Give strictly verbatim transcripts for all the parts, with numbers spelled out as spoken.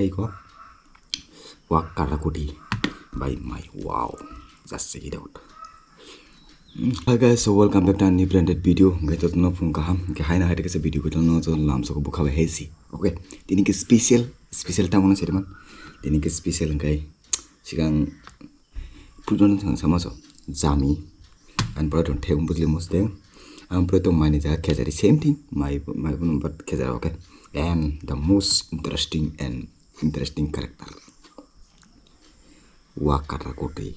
Iko wak karakuti by my wow. Just check it out. Mm, hi guys, so welcome back to a new branded video. Hwnkhe jotono phung kaham. Hwnkhe haino hai kaisa video kotorno jotono lamsoko bwkha bai haisi. Okay, tini khe special, special tamo no seriman. Tini khe special hwnkhe sigang pujon thang sama so jami. Ang pura thang thek bujli musteng. Ang pura tong mani jaga khejari same thing. Mai, mai pun but khejari, okay. And the most interesting and interesting character. Wak karakuti.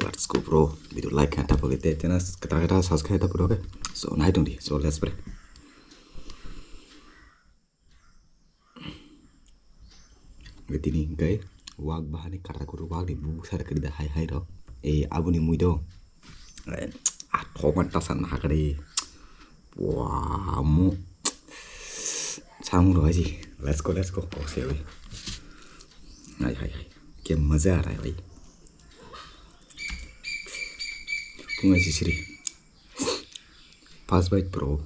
Let's go, bro. Video like khe tapok ite, channel kata kata subscribe tapok, okay? So, nai tong di. So, let's play. Tini hwnkhe wak bahani karakuti, wak ni bubuk sara kwrwi da hai hai rok. E, aboni mui do. Eh, a thok man ta san ha kari. Wah, mo. Samung rok hai si. Let's go, let's go. Kok se bai. Hai, hai, hai. Kya maza aa raha hai bhai. Phung hai si siri. First bite, bro.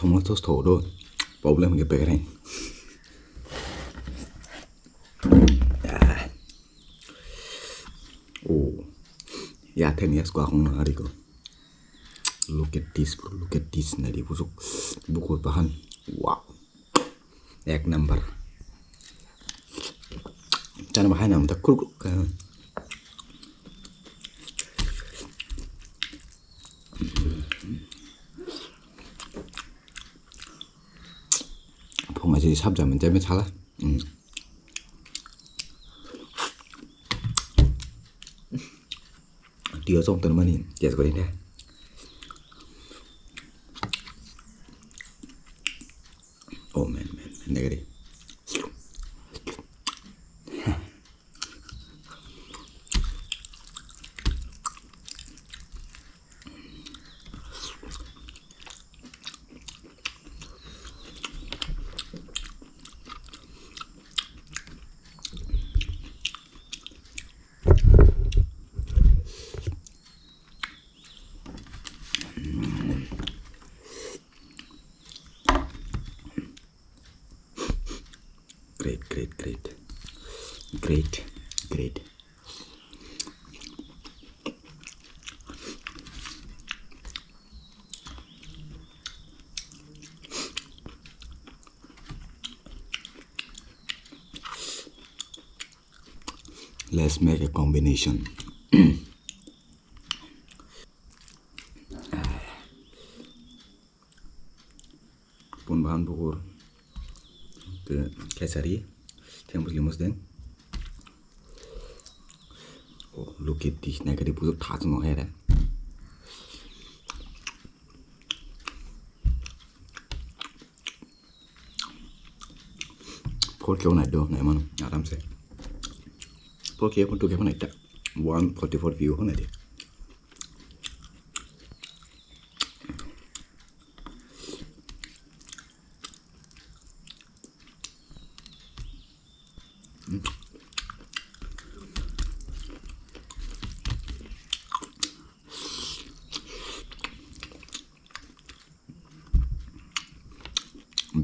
Tomato store do problem ke pekre. Ah. Oh. Ya ten yes ko akong na ariko. Look at this, bro. Look at this, nari busuk bukur bahan. Wow. Ek number. Chana bahai nam ta kuruk. Phung aji sab jam jam thala. Hmm. Tio song tan mani jas kori ne. Oh man, man, man, negeri. Great, great, great. Great, great. Let's make a combination. Pun bahan bukur. Ke khesari. Theng bujli musdeng. Oh, look at this. Nai kari bujur thas no here. Four K nai do, nai mano, aram se. Four K pun two K pun nai ta. One forty-four view pun nai de.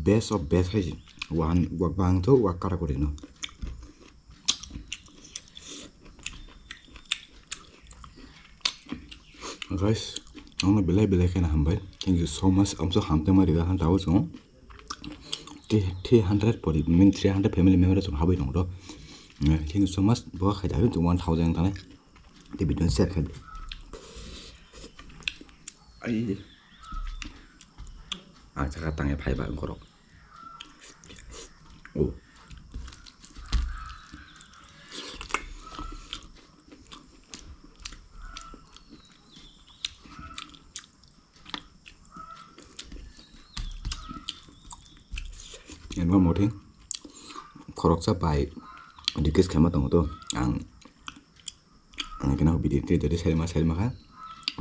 Best of best hai si. Wan, wak bang tho, wak kara kori no. Guys, ang belai belai kena hambai. Thank you so much. Amso hamte mari ga han tawo song. Three, three hundred pori, min three hundred family member song habai dong do. Eh, thank you so much. Bo khai da one thousand tane. Te video share khai. Ai. Ang saka tangai phai ba gorok. Oh. And Mothe khoroksa bai request khaima tongo to ang ang khe video edit khe jodi saima saima kha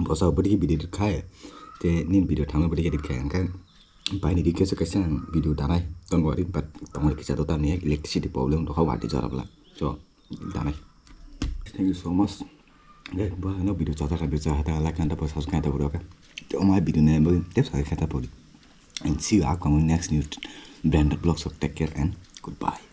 bosa bwdigi video edit khai te nini video thangma bwdigi edit khai ang khe baini request kaisa ang video danai tongo ari but tongo kisa to tamni electricity problem rokha wati jora bwla so danai. Thank you so much. Guys, bo ano video chata kha video chata like nanda pa subscribe ta bro ka. Te o mai video ne bo te subscribe ta bro. And see you upcoming next new brand vlog so take care and goodbye.